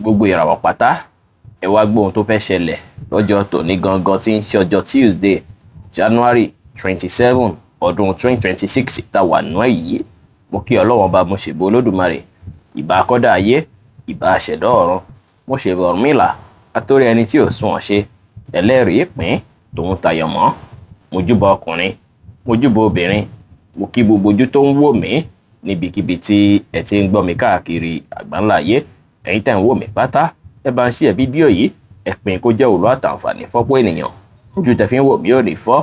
Gbogbo ìràwọ̀ pátá, ẹ wá gbọ́ ohun tó fẹ́ ṣẹlẹ̀ lọ́jọ́ tòní gangan tí ń ṣe ọjọ́ Tuesday, January 27, ọdún 2026 tá wà nú ẹ̀ yìí. Mo kí Ọlọ́run Ọba, mo ṣèbò Olódùmarè, ìbà akọ́dá ayé, ìbà aṣẹ̀dá ọ̀run, mo ṣèbò Ọ̀rúnmìlà, atórí ẹni tí ò sunwọ̀n ṣe, ẹlẹ́rìí ìpín tòun tayọ̀ mọ́. Mo júbà ọkùnrin, mo júbà obìnrin, mo kí gbogbo ojú tó ń wò mí níbikíbi tí ẹ ti ń gbọ́ mi káàkiri àgbáńlá ayé. Ẹ̀yin tẹ́ ń wò mí pátá, ẹ bá ń ṣí ẹ fídíò yìí, ẹ pín kó jẹ́ òwúrọ̀ àtàǹfààní fọ́pọ̀ ènìyàn. Ojú tẹ́ fi ń wò mí ò ní fọ́,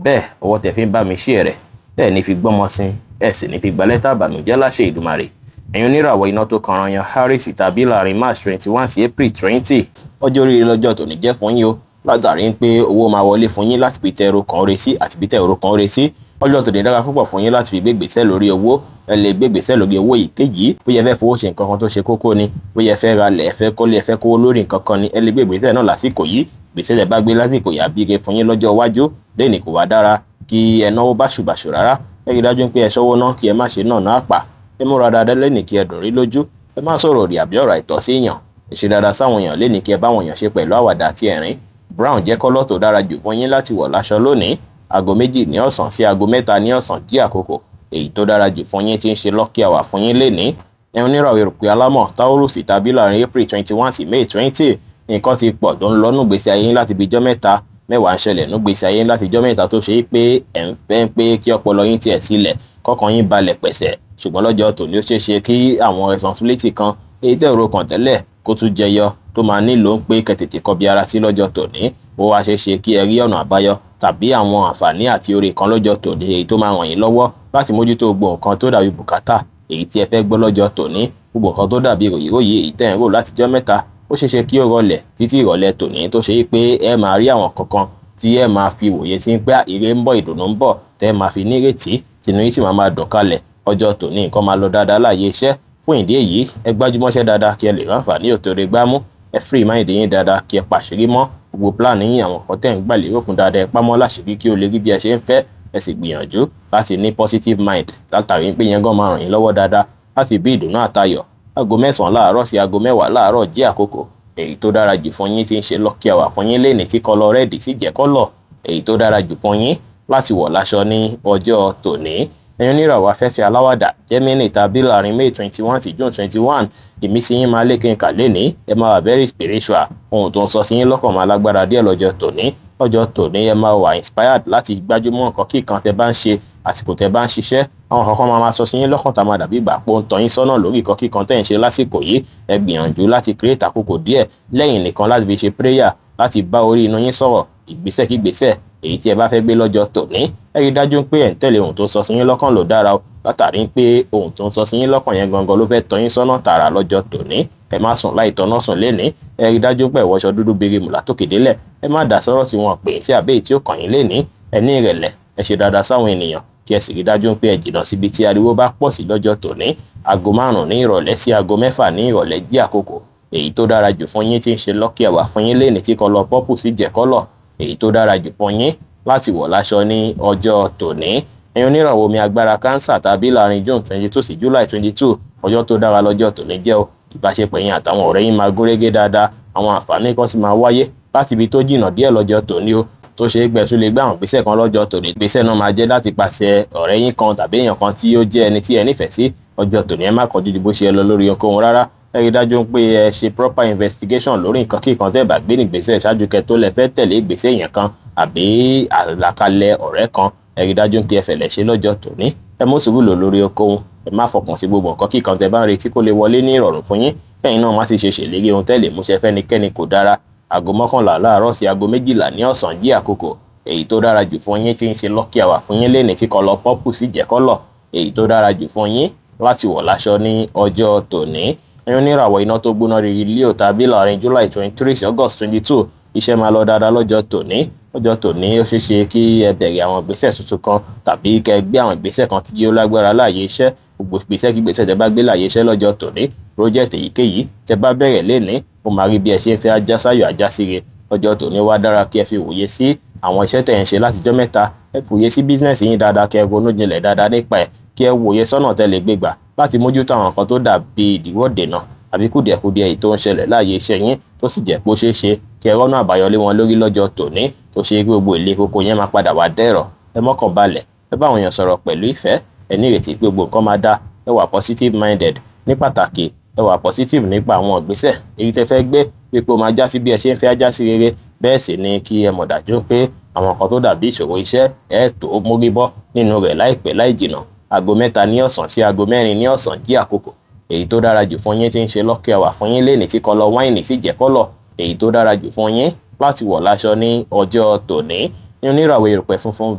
bẹ́ẹ̀ ọwọ́ tẹ́ fi ń bá mi ṣí ẹ rẹ̀ bẹ́ẹ̀ ní fi gbọ́mọ sin, ẹ sì ní fi gba lẹ́tà àbànújẹ́ láṣẹ Ìdùmarè. Ẹ̀yin oníràwọ̀ iná tó kanran yan Aries tàbí láàrin March 21 sí April 20, ọjọ́ oríire lọ́jọ́ tòní jẹ́ fún yín o, látàrí pé owó máa wọlé fún yín láti fi tẹ ẹrù kan re sí àti fi tẹ ẹrù kan re sí. Ọjọ́ tòní dára púpọ̀ fún yín láti fi gbégbèsè lórí owó. Ẹ lè gbégbèsè lórí owó èyíkéyìí, bóyá ẹ fẹ́ fowó ṣe nǹkan kan tó ṣe kókó ni, bóyá ẹ fẹ́ ralẹ̀, ẹ fẹ́ kọ́lé, ẹ fẹ́ kówó lórí nǹkan kan ni, ẹ lè gbégbèsè náà lásìkò yìí. Gbèsè tẹ́ bá gbé lásìkò yìí àbíire fún yín lọ́jọ́ iwájú. Lẹ́nìí kò wá dára kí ẹ náwó báṣubàṣu rárá. Ẹ rí dájú pé ẹ ṣọ́wó ná, kí ẹ má ṣe náà náà pa. Ẹ múra dáadáa lẹ́nìí kí ẹ dùn rí lójú. Ẹ má sọ̀rọ̀ òdì àbí ọ̀rọ̀ àìtọ́ sí èèyàn. Ẹ ṣe dáadáa sáwọn èèyàn lẹ́nìí kí ẹ bá àwọn èèyàn ṣe pẹ̀lú àwàdà àti ẹ̀rín. Brown jẹ́ kọ́lọ́ tó dára jù fún yín láti wọ̀ láṣọ lónìí. Aago 2 ní ọ̀sán sí aago 3 ní ọ̀sán jí àkókò èyí tó dára jù fún yín tí ń ṣe lucky hour fún yín lénìí. Ẹ̀yin oníràwọ̀ erùpẹ̀ alámọ̀ Taurus tàbí láàrin April 21 sí May 20, nǹkan ti pọ̀ tó ń lọ núgbèsè ayé yín láti bí ijọ́ mẹ́ta. Mẹ́wàá ń ṣẹlẹ̀ núgbèsè ayé yín láti ijọ́ mẹ́ta tó ṣe é pé ẹ̀ ń fẹ́ pé kí ọpọlọ yín tiẹ̀ sílẹ̀, kọ́kàn yín balẹ̀ pẹ̀sẹ̀. Ṣùgbọ́n lọ́jọ́ tòní ó ṣeé ṣe kí àwọn responsibility kan èyí tẹ́ ò kàn tẹ́lẹ̀ kó tún jẹyọ tó máa nílò ń pé kẹ́ tètè kọbi ara sí lọ́jọ́ tòní. Ó wá ṣeé ṣe kí ẹ rí ọ̀nà àbáyọ tàbí àwọn àǹfààní àti oore kan lọ́jọ́ tòní èyí tó máa ràn yín lọ́wọ́ láti mójútó gbogbo nǹkan tó dàbí bùkátà èyí tí ẹ fẹ́ gbọ́ lọ́jọ́ tòní. Gbogbo nǹkan tó dàbí ròyìnròyìn èyí tẹ́ ń rò látijọ́ mẹ́ta, ó ṣeé ṣe kí ó rọlẹ̀ títí ìrọ̀lẹ́ tòní tó ṣe pé ẹ máa rí àwọn kankan tí ẹ máa fi wòye sí pé ire ń bọ̀, ìdùnnú ń bọ̀, tẹ́ ẹ máa fi nírètí, tinú yín sì máa máa dùn kalẹ̀. Ọjọ́ tòní nǹkan máa lọ dáadáa láàyè iṣẹ́. Fún ìdí èyí, ẹ gbájúmọ́ṣẹ́ dáadáa kí ẹ lè ráǹfààní òtòrè gbámú. Ẹ free mind yín dáadáa kí ẹ pàṣírí mọ́ gbogbo plan yín, àwọn nǹkan tẹ́ ń gbà lérò fún dáadáa, ẹ pamọ́ láṣìírí kí ó lè rí bí ẹ ṣe ń fẹ́. Ẹ sì gbìyànjú láti ní positive mind látàrí pé yẹn gan máa ràn yín lọ́wọ́ dáadáa láti bí ìdùnnú àtayọ̀. Aago 9 láàárọ̀ sí aago 10 láàárọ̀ jí àkókò èyí tó dára jù fún yín tí ń ṣe lucky hour fún yín lénìí tí colour red sì jẹ́ colour èyí tó dára jù fún yín láti wọ̀ láṣọ ní ọjọ́ tòní. Ẹ̀yin oníràwọ̀ afẹ́fẹ́ aláwàdà Gemini tàbí láàrin May 21 sí June 21, ìmísí yín máa lékè nkà lénìí. Ẹ máa wà very spiritual, ohun tó ń sọ sí yín lọ́kàn máa lágbára díẹ̀ lọ́jọ́ tòní. Lọ́jọ́ tòní ẹ máa wà inspired láti gbájúmọ́ nǹkan kíkan tẹ bá ń ṣe àsìkò tẹ bá ń ṣiṣẹ́. Àwọn kankan máa máa sọ sí yín lọ́kàn tá máa dàbí ìgbà pé ó ń tọ́ yín sọ́nà lórí nǹkan kíkan tẹ́ ń ṣe lásìkò yìí. Ẹ gbìyànjú láti create àkókò díẹ̀ lẹ́yìn nìkan láti fi ṣe prayer, láti bá orí inú yín sọ̀rọ̀. Ìgbésẹ̀ kígbésẹ̀ èyí tí ẹ bá fẹ́ gbé lọ́jọ́ tòní, ẹ rí dájú pé ẹ̀ ń tẹ̀lé ohun tó sọ sí yín lọ́kàn ló dára o, látàrí pé ohun tó ń sọ sí yín lọ́kàn yẹn gangan ló fẹ́ tọ́ yín sọ́nà tààrà lọ́jọ́ tòní. Ẹ má sùn láì tọ́nà sùn lénìí. Ẹ rí dájú pé ẹ wọṣọ dúdú birimu látòkè délẹ̀. Ẹ má dá sọ́rọ̀ tí wọ́n pè sí àbẹ́ tí ó kàn yín lénìí. Ẹ ní ìrẹ̀lẹ̀, ẹ ṣe dáadáa sáwọn ènìyàn, kí ẹ sì rí dájú pé ẹ jìnnà síbi tí ariwo bá pọ̀ sí lọ́jọ́ tòní. Aago 5 ní ìrọ̀lẹ́ sí aago 6 ní ìrọ̀lẹ́ jí àkókò èyí tó dára jù fún yín tí ń ṣe lucky hour fún yín lénìí tí colour purple sì jẹ́ colour èyí tó dára jù fún yín láti wọ̀ láṣọ ní ọjọ́ tòní. Ẹ̀yin oníràwọ̀ omi agbára Cancer tàbí láàrin June 22 sí July 22, ọjọ́ tó dára lọ́jọ́ tòní jẹ́ o. Ìbáṣepọ̀ yín àtàwọn ọ̀rẹ́ yín máa gúnrégé dáadáa, àwọn àǹfààní kan sì máa wáyé láti ibi tó jìnnà díẹ̀ lọ́jọ́ tòní o, tó ṣe é gbẹ̀sùn lè gbé àwọn ìgbésẹ̀ kan lọ́jọ́ tòní. Ìgbésẹ̀ náà máa jẹ́ láti pàṣẹ ọ̀rẹ́ yín kan tàbí èèyàn kan tí ó jẹ́ ẹni tí ẹ nífẹ̀ẹ́ sí. Ọjọ́ tòní ẹ má kọjú ju bó ṣe lọ lórí ohunkóhun rárá. Ẹ rí dájú pé ẹ ṣe proper investigation lórí nǹkan kíkan tẹ́ bá gbé nígbésẹ̀ ṣáájú kẹ́ tó lẹ fẹ́ tẹ̀lé ìgbésẹ̀ èèyàn kan àbí àlàkalẹ̀ ọ̀rẹ́ kan. Ẹ rí dájú pé ẹ fẹ̀lẹ̀ ṣe lọ́jọ́ tòní. Ẹ mú sùúrù lò lórí ohunkóhun. Ẹ má fọkàn sí gbogbo nǹkan kíkan tẹ́ bá ń retí kó lè wọlé ní ìrọ̀rùn fún yín. Kẹ́yìn náà má sì ṣe ṣèlérí ohun tẹ́ lè múṣẹ fẹ́nikẹ́ni, kò dára. Aago 11 láàárọ̀ sí aago 12 ní ọ̀sán jí àkókò èyí tó dára jù fún yín tí ń ṣe lucky hour fún yín lénìí tí colour purple sì jẹ́ colour èyí tó dára jù fún yín láti wọ̀ láṣọ ní ọjọ́ tòní. Ẹ̀yin oníràwọ̀ iná tó gbóná riri Leo tàbí láàrin July 23 sí August 22, iṣẹ́ máa lọ dáadáa lọ́jọ́ tòní. Lọ́jọ́ tòní ó ṣeé ṣe kí ẹ bẹ̀rẹ̀ àwọn ìgbésẹ̀ tuntun kan tàbí kẹ́ ẹ gbé àwọn ìgbésẹ̀ kan tí ó lágbára láàyè iṣẹ́. Gbogbo ìgbésẹ̀ kígbésẹ̀ tẹ́ bá gbé láàyè iṣẹ́ lọ́jọ́ tòní, project èyíkéyìí tẹ́ bá bẹ̀rẹ̀ lénìí, ó máa rí bí ẹ ṣe ń fẹ́, ajá sáyọ̀ ajá síre. Lọ́jọ́ tòní wá dára kí ẹ fi wòye sí àwọn iṣẹ́ tẹ̀ ń ṣe látijọ́ mẹ́ta. Ẹ fòye sí business yín dáadáa, kí ẹ ronú jinlẹ̀ dáadáa nípa ẹ̀, kí ẹ wòye sọ́nà tẹ́ lè gbégbà láti mójútó àwọn nǹkan tó dàbí ìdíwọ́ dènà àbí àbí kùdìẹ̀kudiẹ èyí tó ń ṣẹlẹ̀ láàyè iṣẹ́ yín, tó sì jẹ́ pé ó ṣeé ṣe kí ẹ rọ́nà àbáyọ lé wọn lórí lọ́jọ́ tòní, tó ṣe pé gbogbo ilé kókó yẹn máa padà wá dẹ̀rọ̀. Ẹ mọ́kàn balẹ̀, ẹ bá àwọn èèyàn sọ̀rọ̀ pẹ̀lú ìfẹ́, ẹ ní ìrètí pé gbogbo nǹkan máa dá. Ẹ wà positive minded. Ní pàtàkì, ẹ wà positive nípa àwọn ìgbésẹ̀ èyí tẹ́ fẹ́ gbé, pé ó máa já sí bí ẹ ṣe ń fẹ́ já sí rere. Bẹ́ẹ̀ sì ni kí ẹ mọ̀ dájú pé àwọn nǹkan tó dàbí ìṣòro iṣẹ́, ẹ tó mórí bọ́ nínú rẹ̀ láìpẹ́ láì jìnà. Aago 3 ní ọ̀sán sí aago 4 ní ọ̀sán jí àkókò èyí tó dára jù fún yín tí ń ṣe lucky hour fún yín lénìí, tí colour wine sì jẹ́ colour èyí tó dára jù fún yín láti wọ̀ láṣọ ní ọjọ́ tòní. Ní oníràwọ̀ erùpẹ̀ funfun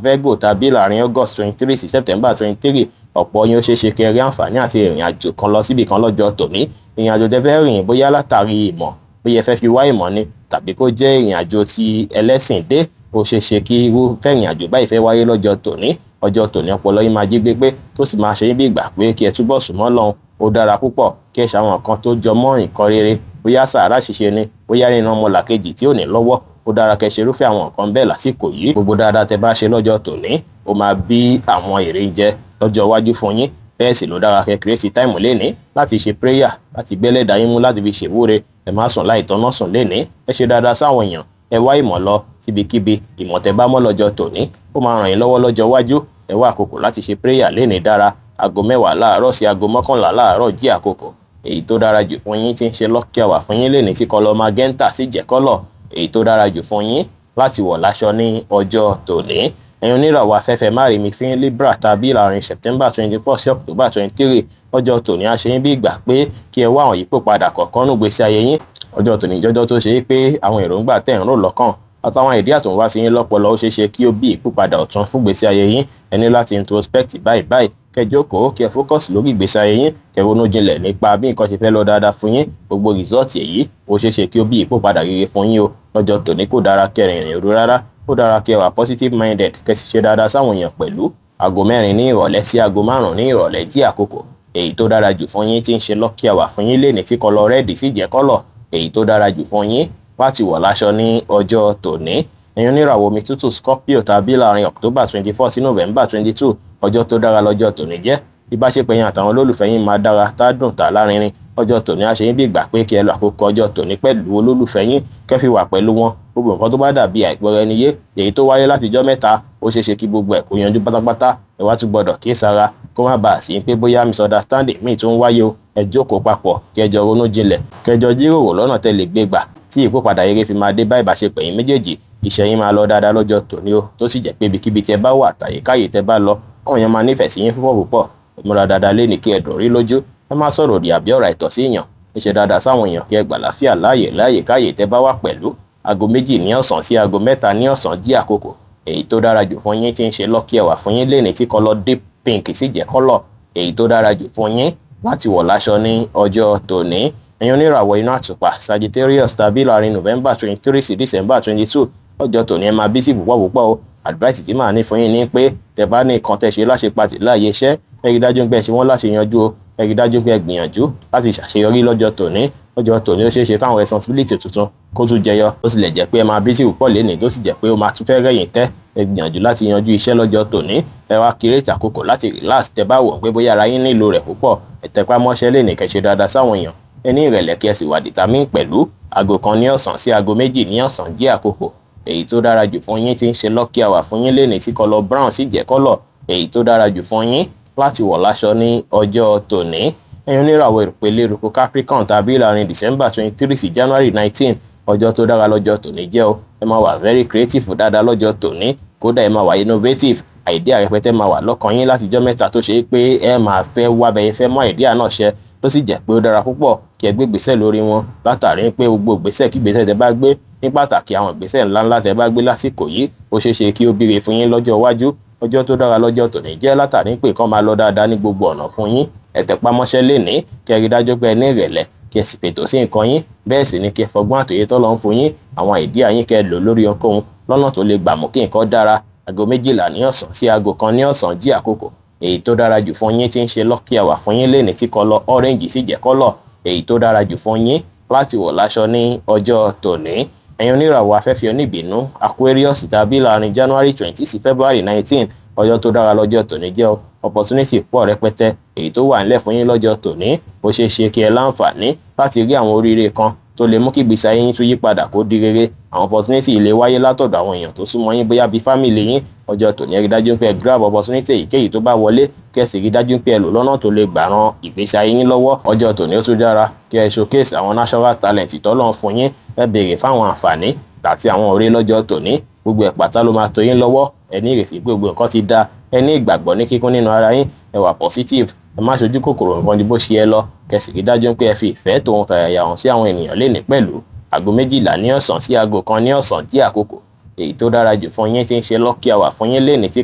Virgo tàbí láàrin August 23 sí September 23, ọ̀pọ̀ yín, ó ṣeé ṣe kẹ́ rí àǹfààní àti ìrìn àjò kan lọ síbì kan lọ́jọ́ tòní. Ìrìn àjò tẹ́ fẹ́ rìn, bóyá látàrí ìmọ̀, bóyá ẹ fẹ́ fi wá ìmọ̀ ni, tàbí kó jẹ́ ìrìn àjò tí ẹlẹ́sìn dé, ó ṣeé ṣe kí irúfẹ́ ìrìn àjò báyìí fẹ́ wáyé lọ́jọ́ tòní. Ọjọ́ tòní, ọpọlọ yín máa jí pépé, tó sì máa ṣe yín bí ìgbà pé kí ẹ túbọ̀ súnmọ́ Ọlọ́run. Ó dára púpọ̀ kí ẹ ṣàwọn nǹkan tó jọ mọ́ nǹkan rere, bóyá sàárà ṣíṣe ni, bóyá nínú ọmọlàkejì tí ò ní lọ́wọ́. Ó dára kẹ́ ṣe irúfẹ́ àwọn nǹkan bẹ́ẹ̀ lásìkò yìí. Gbogbo dáadáa tẹ́ bá ṣe lọ́jọ́ tòní, ó máa bí àwọn èrè jẹ lọ́jọ́ iwájú fún yín. Bẹ́ẹ̀ sì ló dára kẹ́ create time lénìí láti ṣe prayer, láti gbẹ́lẹ́dàá yín mú, láti fi ṣèwúre. Ẹ má sùn láì tọ́nà sùn lénìí. Ẹ ṣe dáadáa sáwọn èèyàn. Ẹ wá ìmọ̀ lọ síbikíbi. Ìmọ̀ tẹ́ bá mọ̀ lọ́jọ́ tòní, ó máa ràn yín lọ́wọ́ lọ́jọ́ iwájú. Ẹ wá àkókò láti ṣe prayer lénìí dára. Aago 10 láàárọ̀ sí aago 11 láàárọ̀ jí àkókò èyí tó dára jù fún yín tí ń ṣe lucky hour fún yín lénìí, tí colour magenta sì jẹ́ colour èyí tó dára jù fún yín láti wọ̀ láṣọ ní ọjọ́ tòní. Ẹ̀yin oníràwọ̀ afẹ́fẹ́ márìmí fín Libra tàbí láàrin September 24 sí October 23, ọjọ́ tòní á ṣe yín bí ìgbà pé kí ẹ wá àwọn ìyípo padà kọ̀ọ̀kan nù gbèsè ayé yín. Ọjọ́ tòní jọjọ́ tó ṣe é pé àwọn èròǹgbà tẹ̀ ń rò lọ́kàn àtàwọn idea tó ń wá sí yín lọ́pọlọ, ó ṣeé ṣe kí ó bí ìyípadà ọ̀tun fún gbèsè ayé yín. Ẹ ní láti introspect báyìí báyìí, kẹ́ jókòó, kẹ́ focus lórí ìgbésí ayé yín, kẹ́ ronú jinlẹ̀ nípa bí nǹkan ṣe fẹ́ lọ dáadáa fún yín. Gbogbo result èyí, ó ṣeé ṣe kí ó bí ìyípadà rere fún yín o. Lọ́jọ́ tòní, kò dára kẹ́ rìnrìn òru rárá. Ó dára kẹ́ wà positive minded, kẹ́ sì ṣe dáadáa sáwọn èèyàn pẹ̀lú. Aago 4 ní ìrọ̀lẹ́ sí aago 5 ní ìrọ̀lẹ́ jí àkókò èyí tó dára jù fún yín tí ń ṣe lucky hour fún yín lénìí, tí colour red sì jẹ́ colour èyí tó dára jù fún yín láti wọ̀ láṣọ ní ọjọ́ tòní. Ẹ̀yin oníràwọ̀ omi tútù Scorpio tàbí láàrin October 24 sí November 22, ọjọ́ tó dára lọ́jọ́ tòní jẹ́. Ìbáṣepọ̀ yín àtàwọn olólùfẹ́ yín máa dára, tá dùn, tá lárinrin. Ọjọ́ tòní á ṣe yín bí ìgbà pé kí ẹ lo àkókò ọjọ́ tòní pẹ̀lú olólùfẹ́ yín, kẹ́ fi wà pẹ̀lú wọn. Gbogbo nǹkan tó bá dàbí àìgbọ́ra ẹni yé èyí tó wáyé látijọ́ mẹ́ta, ó ṣeé ṣe kí gbogbo ẹ̀ kó yanjú pátápátá. Ẹ wá tún gbọ́dọ̀ kí sára, kó má bàa sí pé bóyá misunderstanding míì tún wáyé o. Ẹ jókòó papọ̀, kẹ́ jọ ronú jinlẹ̀, kẹ́ jọ jíròrò lọ́nà tẹ́ lè gbé gbà tí ìyípadà rere fi máa dé bá ìbáṣepọ̀ yín méjèèjì. Iṣẹ́ yín máa lọ dáadáa lọ́jọ́ tòní o, tó sì jẹ́ pé ibikíbi tẹ́ bá wà, tàyíkáyè tẹ́ bá lọ, àwọn èèyàn máa nífẹ̀ẹ́ sí yín púpọ̀ púpọ̀. Ẹ múra dáadáa lénìí, kí ẹ dùn rí lójú. Ẹ má sọ̀rọ̀ òdì àbí ọ̀rọ̀ àìtọ́ sí èèyàn. Ẹ ṣe dáadáa sáwọn èèyàn, kí ẹ gbà láfíà láàyè láàyè káyè tẹ́ bá wà pẹ̀lú. Aago 2 ní ọ̀sán sí aago 3 ní ọ̀sán jí àkókò èyí tó dára jù fún yín tí ń ṣe lucky hour fún yín lénìí, tí colour deep pink sì jẹ́ colour èyí tó dára jù fún yín láti wọ̀ láṣọ ní ọjọ́ tòní. Ẹ̀yin oníràwọ̀ iná àtùpà Sagittarius tàbí láàrin November 23 sí December 22, ọjọ́ tòní ẹ máa busy púpọ̀ púpọ̀ o. Advice tí màá ní fún yín ni pé tẹ́ bá ní nǹkan tẹ́ ṣe láṣepatì láàyè iṣẹ́, ẹ rí dájú pé ẹ ṣe wọ́n láṣẹ yanjú o. Ẹ rí dájú pé ẹ gbìyànjú láti ṣàṣeyọrí lọ́jọ́ tòní. Lọ́jọ́ tòní, ó ṣeé ṣe káwọn responsibility tuntun kó tún jẹyọ. Ó sì lè jẹ́ pé ẹ máa busy púpọ̀ lénìí, tó sì jẹ́ pé ó máa tún fẹ́ rẹ̀yìn tẹ́. Ẹ gbìyànjú láti yanjú iṣẹ́ lọ́jọ́ tòní. Ẹ wá create àkókò láti relax tẹ́ bá wò pé bóyá ara yín nílò rẹ̀ púpọ̀. Ẹ tẹpá mọ́ṣẹ́ lénìí, kẹ́ ṣe dáadáa sáwọn èèyàn. Ẹ ní ìrẹ̀lẹ̀, kí ẹ sì wà determined pẹ̀lú. Aago 1 ní ọ̀sán sí aago 2 ní ọ̀sán jẹ́ àkókò èyí tó dára jù fún yín tí ń ṣe lucky hour fún yín lénìí, tí colour brown sì jẹ́ colour èyí tó dára jù fún yín láti wọ̀ láṣọ ní ọjọ́ tòní. Ẹ̀yin oníràwọ̀ ìpele eruku Capricorn tàbí láàrin December 23 sí January 19, ọjọ́ tó dára lọ́jọ́ tòní jẹ́ o. Ẹ máa wà very creative dáadáa lọ́jọ́ tòní. Kódà, ẹ máa wà innovative. Idea rẹpẹtẹ máa wà lọ́kàn yín látijọ́ mẹ́ta, tó ṣe é pé ẹ máa fẹ́ wá bẹ́ẹ̀ fẹ́ mọ́ idea náà ṣẹ, tó sì jẹ́ pé ó dára púpọ̀ kí ẹ gbé ìgbésẹ̀ lórí wọn, látàrí pé gbogbo ìgbésẹ̀ kí ìgbésẹ̀ tẹ́ bá gbé, ní pàtàkì àwọn ìgbésẹ̀ ńláńlá tẹ́ bá gbé lásìkò yìí, ó ṣeé ṣe kí ó bíire fún yín lọ́jọ́ iwájú. Ọjọ́ tó dára lọ́jọ́ tòní jẹ́, látàrí pé kán máa lọ dáadáa ní gbogbo ọ̀nà fún yín. Ẹ tẹpá mọ́ṣẹ́ lénìí, kí ẹ rí dájú pé ẹ ní ìrẹ̀lẹ̀, kí ẹ sì fètò sí nǹkan yín. Bẹ́ẹ̀ sì ni kí ẹ fọgbọ́n àtòyé tọ́lọ́ ń fún yín, àwọn idea yín, kẹ́ ẹ lò lórí ohunkóhun lọ́nà tó lè gbà mú kí nǹkan dára. Aago 12 ní ọ̀sán sí aago 1 ní ọ̀sán jí àkókò èyí tó dára jù fún yín tí ń ṣe lucky hour fún yín lénìí, tí colour orange sì jẹ́ colour èyí tó dára jù fún yín láti wọ̀ láṣọ ní ọjọ́ tòní. Ẹ̀yin oníràwọ̀ afẹ́fẹ́ oníbínú Aquarius tàbí láàrin January 20 sí February 19, ọjọ́ tó dára lọ́jọ́ tòní jẹ́ o. Opportunity pọ̀ rẹpẹtẹ èyí Èyí tó wà nílẹ̀ fún yín lọ́jọ́ tòní, ó ṣeé ṣe kí ẹ láǹfààní láti rí àwọn oríire kan tó lè mú kí ìgbésí ayé yín tún yí padà kó di rere. Àwọn opportunity lè wáyé látọ̀dọ̀ àwọn èèyàn tó súnmọ́ yín, bóyá bíi family yín. Ọjọ́ tòní, ẹ rí dájú pé ẹ grab opportunity èyíkéyìí tó bá wọlé, kí ẹ sì rí dájú pé ẹ lò lọ́nà tó lè gbà ran ìgbésí ayé yín lọ́wọ́. Ọjọ́ tòní, ó tún dára kí ẹ showcase àwọn natural talent tọ́lọ́run fún yín. Ẹ béèrè fáwọn àǹfààní àti àwọn oore lọ́jọ́ tòní. Gbogbo ẹ̀ pátá ló máa tó yín lọ́wọ́. Ẹ ní ìrètí pé gbogbo nǹkan ti dáa. Ẹ ní ìgbàgbọ́ ní kíkún nínú ara yín. Ẹ wà positive. Ẹ má ṣojú kòkòrò nǹkan ju bó ṣe yẹ lọ, kẹ́ sì rí dájú pé ẹ fi ìfẹ́ tòun fàyàyà hàn sí àwọn ènìyàn lénìí. Pẹ̀lú aago 12 ní ọ̀sán sí aago 1 ní ọ̀sán jí àkókò èyí tó dára jù fún yín, tí ń ṣe lucky hour fún yín lénìí, tí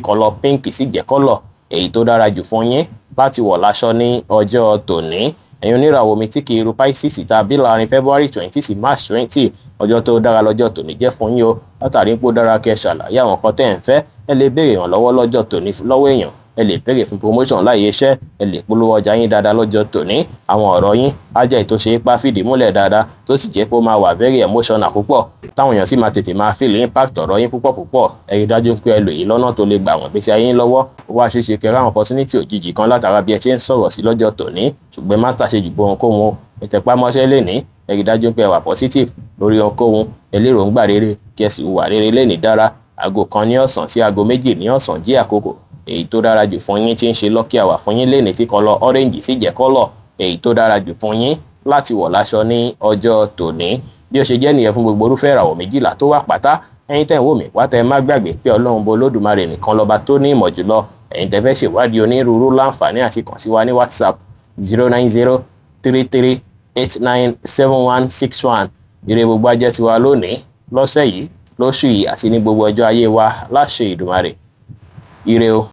colour pink sì jẹ́ colour èyí tó dára jù fún yín láti wọ̀ láṣọ ní ọjọ́ tòní. Ẹ̀yin oníràwọ̀ omi tí kì í ru Pisces tàbí láàrin February 20 sí March 20, ọjọ́ tó dára lọ́jọ́ tòní jẹ́ fún yín o, látàrí pé ó dára kẹ́ ṣàlàyé àwọn kan tẹ́ ẹ̀ ń fẹ́. Ẹ lè béèrè ìrànlọ́wọ́ lọ́jọ́ tòní lọ́wọ́ èèyàn. Ẹ lè béèrè fún promotion láyé iṣẹ́. Ẹ lè polówó ọjà yín dáadáa lọ́jọ́ tòní. Àwọn ọ̀rọ̀ yín á jẹ́ ètò ṣe é pa fìdí múlẹ̀ dáadáa, tó sì jẹ́ pé ó máa wà very emotional púpọ̀, táwọn èèyàn sì máa tètè máa feel impact ọ̀rọ̀ yín púpọ̀ púpọ̀. Ẹ rí dájú pé ẹ lò yìí lọ́nà tó lè gbà wọ́n gbèsè ayé yín lọ́wọ́. Ó wá ṣeéṣe kẹ́ ráwọn opportunity òjijì kan látara bí ẹ ṣe ń sọ̀rọ̀ sí lọ́jọ́ tòní, ṣùgbọ́n má tàṣe jù bó ohunkóhun. Ẹ tẹpá mọ́ṣẹ́ lénìí. Ẹ rí dájú pé ẹ wà positive lórí ohunkóhun. Ẹ lérògbà rere, kí ẹ sì hùwà rere lénìí dára. Aago 1 ní ọ̀sán sí aago 2 ní ọ̀sán jí àkókò èyí tó dára jù fún yín, tí ń ṣe lucky hour fún yín lénìí, tí colour orange sì jẹ́ colour èyí tó dára jù fún yín láti wọ̀ láṣọ ní ọjọ́ tòní. Bí ó ṣe jẹ́ nìyẹn fún gbogbo irúfẹ́ ìràwọ̀ 12 tó wà pátá. Ẹ̀yin tẹ́ ń wò mí wá, tẹ́ má gbàgbé pé Ọlọ́run bo Olódùmarè nìkan lọ́ba tó ní ìmọ̀ jùlọ. Ẹ̀yin tẹ́ fẹ́ ṣèwádìí onírúurú, láǹfààní àti kàn sí wa ní WhatsApp, 09033897161. Ire gbogbo ajẹ́ tiwa lónìí, lọ́sẹ̀ yìí, lóṣù yìí àti ní gbogbo ọjọ́ ayé wa láṣẹ Ìdùmarè. Ire o.